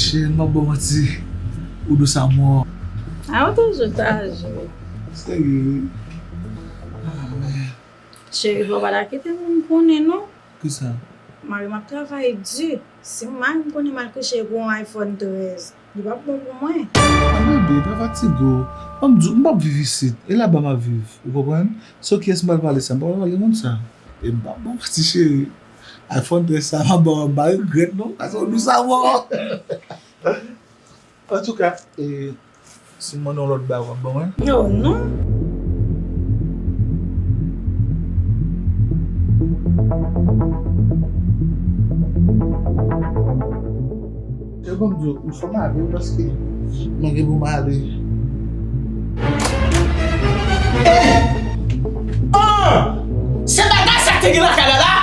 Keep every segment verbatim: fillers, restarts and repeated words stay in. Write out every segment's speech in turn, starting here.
Cheri, m p ap ba w manti. Ou dous amò. A, ou toujou ta jwe. Serye, wi. Ah, men. Cheri, fò w pa ta kite moun konnen, non. Kisa? Mari m ap travay di. Si mari m konnen m al kouche pou yon iPhone trèz, li p ap bon pou mwen. Ah, bebe, pa fatige w. Ban m di w, m p ap viv isit. E laba m ap viv. Ou konprann? So kiyès m pral pale sa? M pa pral pale moun sa. E m p ap ba w manti, cheri. iPhone trèz sa, m ap ba w, m pa regrèt, non. Paske ou dous amò. Antouka, e, si m mande yon lòt bagay, w ap ban mwen? Oh, non. E ban m di w, fò m ale, paske mwen gen pou m ale. Eh! Ah! Se bagay sa k te gen lakay la la?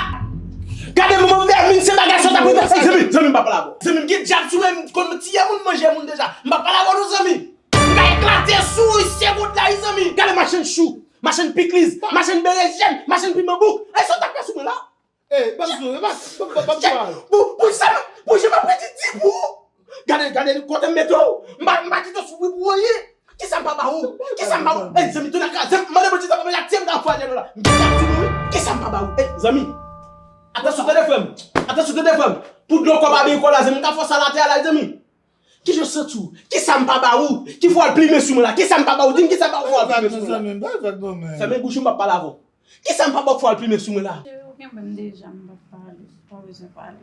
Gade manman vèmin, se bagay sa w t ap rete. Ey, zanmi, zanmi, m pa pale avè w. Zanmi, m gen dyab sou mwen, m konn tiye moun, manje moun deja. M pa pale avè w non, zanmi. M ka eklate sou ou, se goud la, wi, zanmi. Gade machann chou, machann pikliz, machann berejèn, machann piman bouk. Ey, sa w t ap fè sou mwen la? Ey, ban m di w, ban m, ban m, ban m, ban m di w. Pou, pou sa, pou jan m ap redi di pou ou. Gade, gade kote m mete w. M pa, m pa kite w soufri pou anyen. Kisa m pa ba ou? Kisa m pa ba ou? Ey, zanmi, tou nan ka, zanmi, mande Bondye sa pa mete atye m nan fwa djèl la. M gen kat ti moun, wi. Kisa m pa ba ou? Ey, zanmi. Atansyon, tande frè m. Atansyon, tande frè m. Pou dlo kòb abeyik la, zanmi, m ka fò sa l atè a la, zanmi. Kijan w santi w? Kisa m pa ba ou? Ki fè w al plimen sou mwen la? Kisa m pa ba ou? Di m kisa m pa ba ou fè w al plimen sou mwen la? Zanmi, m pa fè non, men. Fèmen bouch ou, m p ap pale avè w. Kisa m pa ba ou fè w al plimen sou mwen la? Cheri, ou kenbe m deja, m p ap pale. Pa bezwen pale.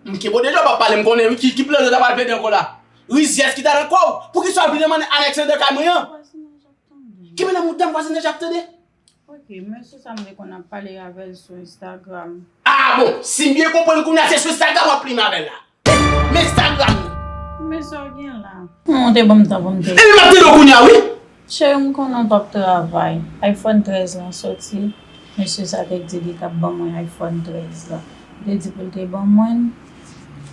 M kenbe w deja, w p ap pale, m konnen wi ki, ki plan yo ta pral pede ankò la. Rizyèz ki ta nan kò w. Poukisa w al vin demann Alexander kay mwen an? Vwazinaj ap tande. Ki mennaj ou dan vwazinaj ap tande? Ok, mesye sa m te konn ap pale avè l sou Instagram. Ah bon, si m byen konprann kounye a se sou Instagram w ap plimen avè l la. Men Instagram li. Men sa w gen la? Humm, ou te ban m tan pou m te. Epi m ap tande w kounye a wi. Cheri, m konnen w p ap travay. iPhone trèz lan soti. Mesye sa te di li t ap ban mwen iPhone trèz lan. Li te di pou l te ban mwen l,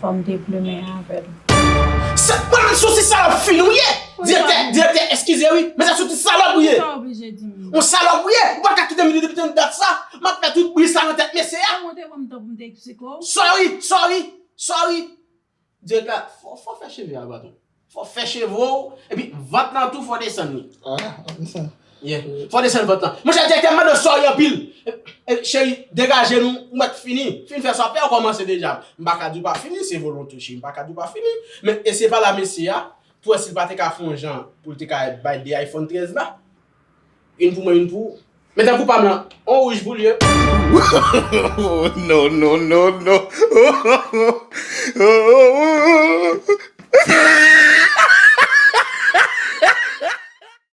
fò m te plimen avè l. Sa, mwen menm sou ti salòp fin ou ye. Direktè, direktè, eskize wi, men sa sou ti salòp ou ye. Sa w oblije di m? Yon salòp ou ye. Ou pa ka kite m vini depi yon dat sa. M ap fè tout bri sa nan tèt mesye a. Ou te ban m tan pou m te eksplike w. Sorry, sorry, sorry. Dirèk la, fò, fò fè cheve a, patwon. Fò fè cheve w, epi vant lan tou fò desann li. Ah, konn sa. Yeah. Fò desann vant lan. Monchè, direktè, m mande w sòri anpil. E, e, cheri, degaje nou, ou mèt fini. Fin fè sa w ap fè, ou kòmanse deja. M pa ka di w pa fini, se volonte w, cheri. M pa ka di w pa fini. Men eseye pale a mesye a, pou wè si l pa te ka fè yon jan, pou l te ka bay de iPhone trèz la. Youn pou mwen, youn pou ou. Men tankou pa m lan, on wouj pou l ye. No, no, no, no.